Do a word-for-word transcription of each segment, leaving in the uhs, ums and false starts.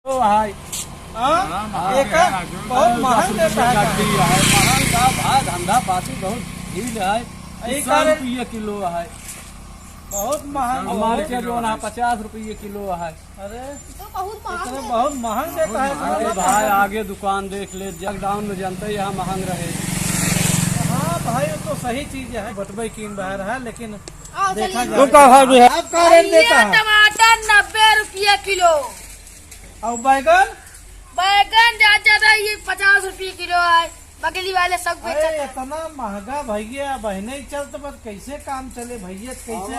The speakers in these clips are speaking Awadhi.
तो भाई, हाँ? हाँ, महंग एकर है, बहुत महंग देता है। गड्डी है, महंग का भाई, धंधा पाती बहुत ढील है। ई सौ रुपये किलो है। बहुत महंग। हमारे के जो ना पचास रुपये किलो है। अरे, तो बहुत महंग इतने है। बहुत महंग देता है। अरे भाई, आगे दुकान देख ले, लॉकडाउन में जानते ही यहाँ महंग रहे। हाँ भाई, वो तो सही चीज है, बटबे कीन बाहर है, लेकिन देखा जाए। का भाव है? अब का रेट देता है? टमाटर नब्बे रुपये किलो। और बैगन? बैगन जा-, ज्यादा, ये पचास रुपये किलो है, बगली वाले सब बेचत है। इतना महंगा भैया, बहने ही चलत बस, कैसे काम चले भैया, कैसे?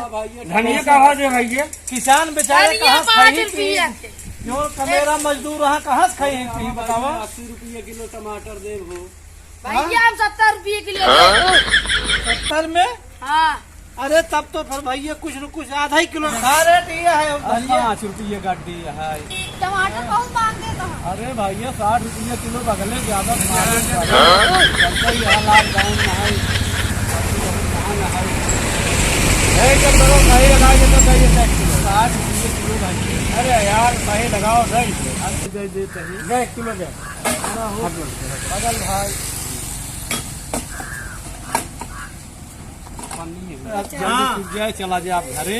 धनिया का भाव दे भैया। किसान बेचारे धनिया कहाँ से पाँच खाई रुपये पी? के। जो कमेरा मजदूर वहाँ कहाँ से खाई पी बतावा? अस्सी रुपये किलो टमाटर दे हो। भैया, हम सत्तर रुपये किलो दे दो। सत्तर में? हाँ। अरे, तब तो फिर भैया कुछ न कुछ आधा ही किलो का रेट ये है, अब अरे, भैया। पाँच रुपये गड्डी है। टमाटर बहुत महंग देता है। अरे भैया, साठ रुपये किलो बगले ज्यादा टमाटर ज्यादा। चलते ही यहाँ लॉकडाउन में है, कहाँ ना है। ए, जब बड़ो सही लगा के तो दे एक किलो। साठ रुपये किलो भाई। अरे यार, सही लगाओ, दे। अरे, दे, दे, दे। दे, एक किलो दे। बगल भाई। पानी है। अब जल्दी हाँ। तू जाए, चला जाए आप घरे।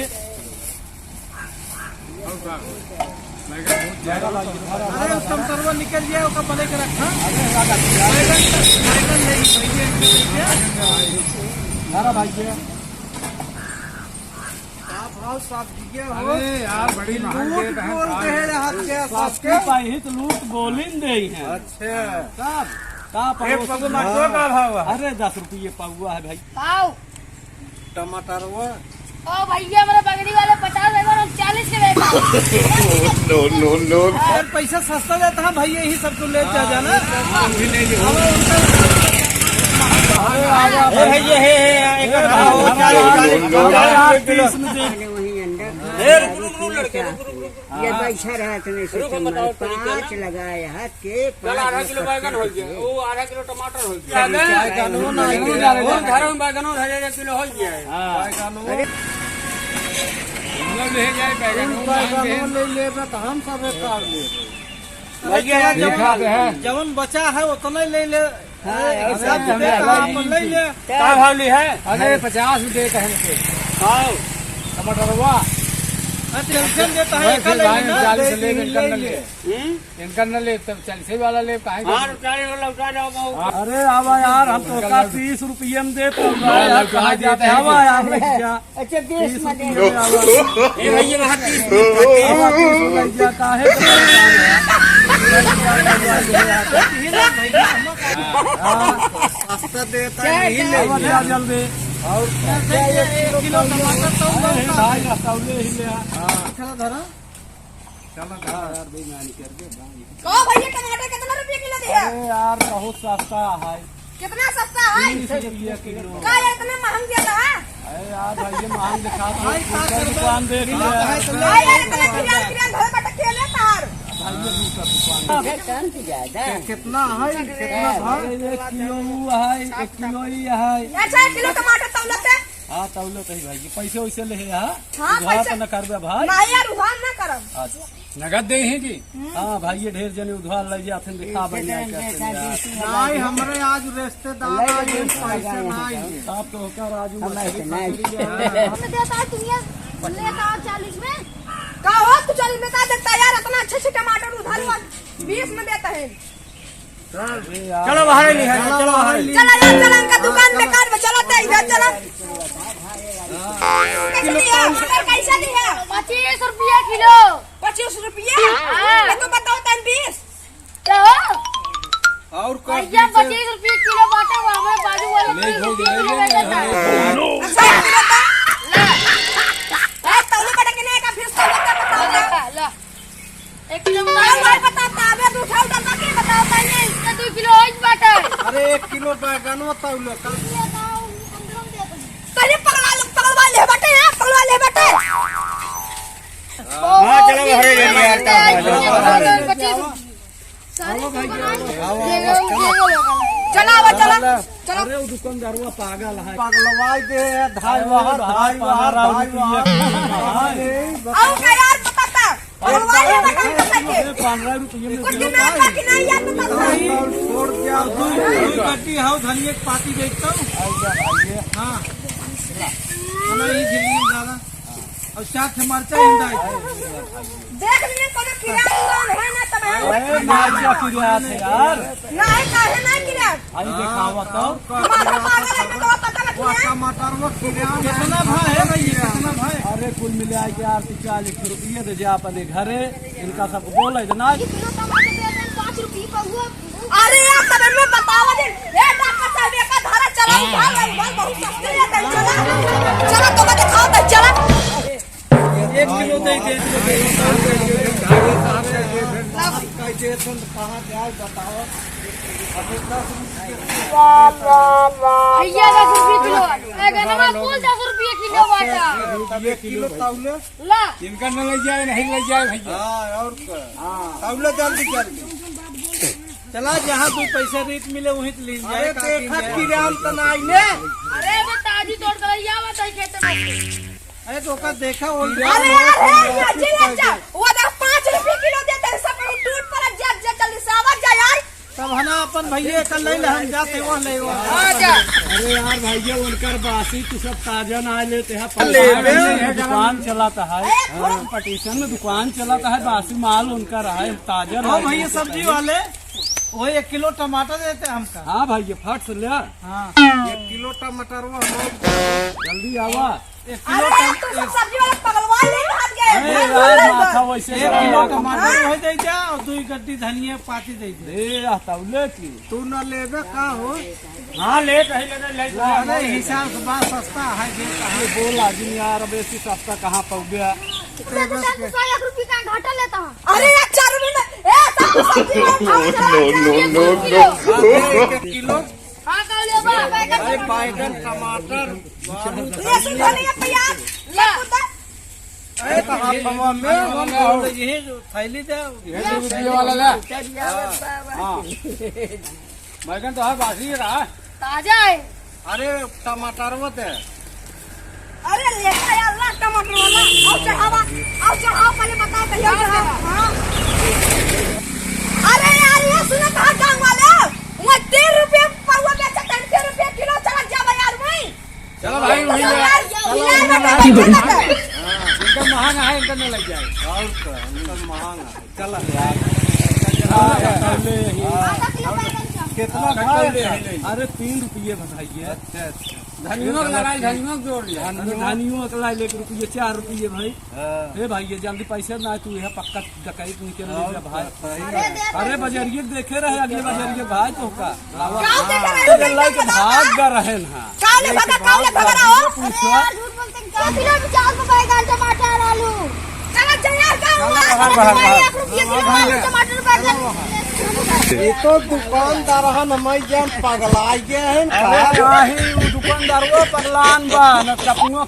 अरे, टमाटरवा निकल जाए, ओका बने के रखा। बैगन, बैगन ले ली, भैया, एक ले ली। हरा भाई जी। का भाव साफ दिया हो? अरे यार, बड़ी महंग लूट रेट है, बोल का दे है? रहा क्या साफ सस्ते के? पाई ही तो लूट बोलिन दे ही है। अच्छा। साहब, का एक पड़ोसी पगो ना दो का भाव है? अरे, दस रुपये पौवा है भाई। पाव। टमाटर वो? ओ भैया, मेरे बगली वाले पचास है, हम चालीस के लेता। No, no, no। यार, पैसा सस्ता देता है भैया, यही सब तो ले जा जाना। हम भी ले लो। अब उनका ए भैया, हे, हे, एक ए भाई, भाव चालीस, चालीस, चालीस, तीस में दे। अरे वहीं अंदर ए, रुक, रुक, रुक, लड़के, रुक, रुक, रुक। ये हाँ। बैठा रहा तने से रुक, हम चम्मच बताओ तरीका ना। पाँच लगाए हाथ के, चल, पाँच आधा में किलो बैगन हो गया, वो आधा किलो टमाटर हो गया। बैगन हो ना, वो घर में बैगन हो, आधा किलो हो गया है। हाँ। बैगन हो। अरे। हम लोग ले जाए बैगन हो, बैगन हो ले लेबे तो हम सब एक काट लेबे। भैया, जवन, जवन बचा है उतना ही ले ले। हाँ, अरे, ऐसा अरे, हम ले, ले, आप ले ले। का भाव ली है? अरे, पचास में देता है इनके। आओ। टमाटरवा। हाँ, तो इनके देता है, वैसे एक ले भाई, लेना। चालीस ले, इनका न ले। हम्म? इनका न ले, तब चालीस वाला ले, काहे हाँ, के? तो चालीस वाला उतार जाओ, बाबू। अरे, आवा यार, हम तो इनका का ले। तीस रुपये में देते हैं, हाँ, यार, लौटा कहाँ देते जाते हैं? आवा यार, लग जा। अच्छा, बीस तीस में दे। रुपये में आवा। ए भैया, वहाँ तीस में आवा, तीस में लग जा, काहे के? हाँ। सस्ता देता है, नहीं ले आवा, लिया। जा जल्दी। और एक किलो टमाटर तो अरे, भाई, रसौले ही ले आ। हाँ। चलो, धरो। चलो, धरो यार, बेईमानी कर दे, भाई। कहो भैया, टमाटर कितना रुपये किलो दिया? अरे यार, बहुत सस्ता है। कितना सस्ता है? तीस रुपये किलो। का यार, इतना महंग दिया था? अरे यार, भाई, ये महंग दिखा दो। भाई, का दूसरा करबे? दुकान देख ले। भाई, यार, इतना किरान, किरान धरे बटे केले तार। भाई, ये दूसरा दुकान देख। अरे, कम की ज्यादा। कितना है? कितना भाव? अरे, एक किलो वो है, एक किलो ये है। अच्छा, एक किलो टमाटर तौलते। हाँ, तौलते ही भाई, ये पैसे वैसे ले है, हाँ? हाँ, उधार पैसे तो न करबे भाई। नहीं यार, उधार ना करब। अच्छा। नगद दे ही जी। हम्म। हाँ भाई, ये ढेर जने उधार ले जाते हैं, दिखा बन जाए कैसे यार। नहीं, हमरे आज रिश्तेदार आज पैसे नहीं है। आप तो होकर आज वो मछली पकड़ी है। में देता है, तुम ये लेता हो चालीस में। का हो, तू चालीस में का देता यार? इतना अच्छे अच्छे टमाटर उधार हुआ, बीस में देता है। चलो बाहर ही नहीं है, चलो बाहर ही। चला यार, चला, इनका दुकान में काट में चला, ते इधर चला। कैसे दिया? मटर कैसे दिया? पच्चीस रुपया किलो। पच्चीस रुपया? हाँ। मैं तो बताओ तन बीस। तो? और का भैया, बीस है? पच्चीस रुपया किलो बाटे, वो हमारे बाजू वाले ले, तीस रुपया ले, किलो ले, बेचता है। ले। अच्छा, एक किलो का? ला। ए, तौले बटा के नहीं का, फिर तौले का बताओ ना। ला, ला। एक किलो बता। अरे भाई, बता, ताबे दू उठाओ, डब्बा के बताओ पहले। इसका दो किलो और बाटे। अरे, एक किलो बैगनो तौलो का। पहले पकड़वा ले, पकड़वा ले बटे, हाँ, पकड़वा ले बटे। हाँ, चलो, घरे ले लिया, हल्का, हल्का। पच्चीस रुपये। चलो, चलो, चलो। अरे, वो दुकानदारवा पागल है। पगलवाई दे, धाई अरे, वहाँ, भाई, धाई वहाँ, पागल धाई आदमी वहाँ। है। अरे, आओ का यार, पता था। हलवाई है, बताई तो सके। पन्द्रह रुपये में कुछ किलो दिमाग है। बाकी नहीं यार, बता दो। और छोड़ क्या? दो, दो गड्डी हाउ धनिया की पाती बेचता हूँ। हाँ। हमारा ये झिल्ली ज्यादा। और चार ठे मरचा हिंदा है। देख लिए कोनो किरान उरान है ना, तब हम अरे, मरचा किरान है यार। नहीं, काहे नहीं किरान? आई देखावा तो। माथा पागल है, तो पता लग वो गया। टमाटर वो किरान है। कितना भाव है भैया? कितना भाव है? अरे, कुल मिला के यार, तू चालीस रुपये दे जा अपने घरे, इनका सबको बोल इतना। ये किलो टमाटर दे दे, पाँच रुपये का हुआ। अरे यार, तब मैं बतावा दे। ए, डॉक्टर साहब, एक धारा चला, उधार है, उधार बहुत सस्ते है, चला। चला, तो मैं दिखाओ, तो चला। एक किलो दे दे, एक किलो दे दे। कहाँ जाए बताओ? भैया, दस रुपये किलो। ए, गनमा कुल दस रुपये किलो बाटा। एक किलो ताउले। ला। इनका न ले जाए, नहीं ले जाए भैया। हाँ, और क्या? हाँ। ताउले जल्दी, जल्दी। चला, जहाँ दो पैसा रेट मिले, वहीं से ले जाए, अरे, काकी देखत जाए। किरान त ना आइले। अरे, बे, ताजी तोड़ के लइया, बताई खेते में। अरे, तो ओका देखा, वो अरे यार, हे, ये जे अच्छा, वो तो पाँच रुपये किलो देते हैं, सब लोग टूट पड़त जा, जा, जल्दी से आवा जा यार। तब है ना, अपन भैया कर ले, हम जाते वो ले वो। हाँ, जा। अरे यार भैया, उनकर बासी तू सब ताजा ना लेते हैं, ले बे। दुकान चलाता है, ए, थोड़ा कंपटीशन में दुकान चलाता है, बासी माल उनका रहा है, ताजा हाँ ना भैया, लेते सब्जी हैं। वाले, वो एक किलो टमाटर देते हैं हमका। हाँ भैया, फट से ले। हाँ। एक किलो टमाटर वो हम जल्दी आवा। एक किलो अरे यार, टम-, तू सब एक सब्जी वाला पगलवा ले भाग गए। अरे यार, माथा वैसे एक किलो टमाटर हाँ? हो जाए जा और दो गड्डी धनिया पाती दे दे। ए, आ तौले की। तू न लेबे का हो? हाँ, ले कहीं लेने ले जा। अरे हिसाब से बात सस्ता है, जे कहाँ। ये बोल आदमी यार, अब ऐसी सस्ता कहाँ पौबे? तो तुमसे सौ एक रुपये का घाटा लेता हूँ। अरे यार, चार रुपये में, ए, सब सब्जी में खाओ, चला, नो, नो, नो, नो। एक किलो। हाँ, का लेबा? अरे, बैगन, टमाटर, लहसुन, धनिया, प्याज, ला। सब कुछ। अरे, तो आप हवा में, हम यही जो थैली दे, ये जो रुपये वाला ला। हाँ। बैगन तो है, बासी रहा। ताजा है। अरे, टमाटर वो दे। अरे, लेता है अल्लाह टमाटर वाला। आओ चढ़ावा, आओ चढ़ावा, पहले बताओ, पहले आओ चढ़ावा। हाँ। अरे यार, ये सुनो, कहाँ गाँव वाले? वो तीन रुपये पौवा बेचत है, तीन रुपये किलो, चला जावा यार, वहीं। चलो भाई, वहीं ले। चलो, वहीं ले। हाँ, इनका महंगा है, इनका नहीं लग जाए। और क्या, इनका महंगा है। चला। हाँ, पहले यही। आधा किलो बैगन का। कितना हाँ, भाई? पहले यही। अरे, तीन रुपये बताइए। अच्छा, अच्छा। धनियों का लगाई, धनियों को जोड़ लिया। अरे, धनियों का लाई, एक रुपये, चार रुपये भाई। हाँ। ए भाई, ये जल्दी पैसे ना, तू यह पक्का डकैत निकल ले जा भाई। सही बात। अरे, बजरिए देखे रहे, अगले बजरिए भाई तो का। गाँव देखे रहे, अरे, लइके भाग गा रहे हैं। काले भगा, काले भगा रहो। पूछो। अरे यार, झूठ बोलते हैं। दो किलो पचास रुपए का टमाटर, आलू। चला, चला, चला, बाहर, बाहर, बाहर। एक रुपये किलो आलू, टमाटर, बैगन। ये तो दुकानदार है, हमारी जान पगला गया है। अरे, नहीं, वो दुकानदार वो पगलान बा, न चपनो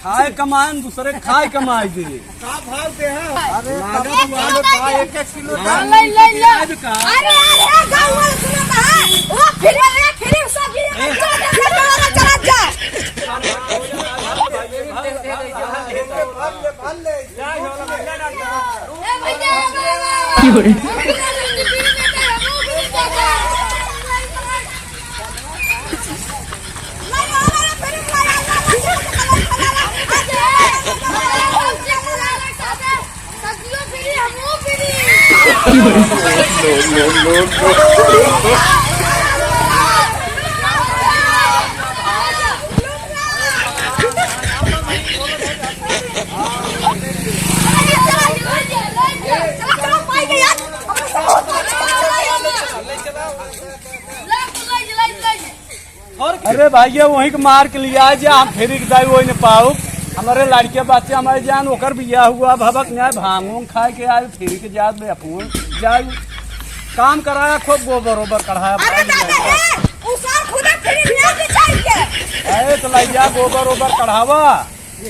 खाए कमाए, न दूसरे खाए कमाए दे। का भाव दे है? अरे, लागत वाले बा, एक एक किलो हाँ, दाम ले, ले, ले। प्याज का। अरे, अरे, गाँव वाले सुनो तो है। वो फिर, फिर सब गिरे, ए। चला, चला, चला, चला, जा। ए भैया, ए भैया। की हो रही? अरे भैया, वहीं के मार के लिया जा, हम फिर एक दाई वही न पाऊ। हमारे लड़के बच्चे हमारे जान, ओकर बियाह हुआ, भबक न्याय भांगों खाए के आए, फिर के जात में अपन जाए। काम कराया खूब, गोबर ओबर कढ़ाया। अरे दादा, ए, उ सार खुदा फिर न्याय बिछाई के। अरे तो लैया गोबर ओबर कढ़ावा।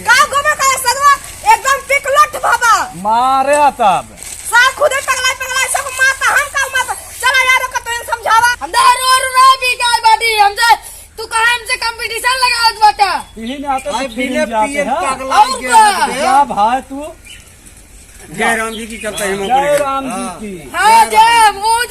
का गोबर का सदवा एकदम पिकलट बाबा। मारे तब। सार खुदे पगलाई पगलाई सब माता, हम का माता। चला यार, ओका तो समझावा। हम तो रो रो रो भी गाय बाटी, हमसे तू कहाँ हमसे कंपटीशन लगावत बाटा? यही ने आते तो भाई, फिर बिना जाते पिए हैं। पगलाई और के का? रख दे। जा भाई तू। जय राम जी की चलता है, जय राम जी की। हाँ, जय, वो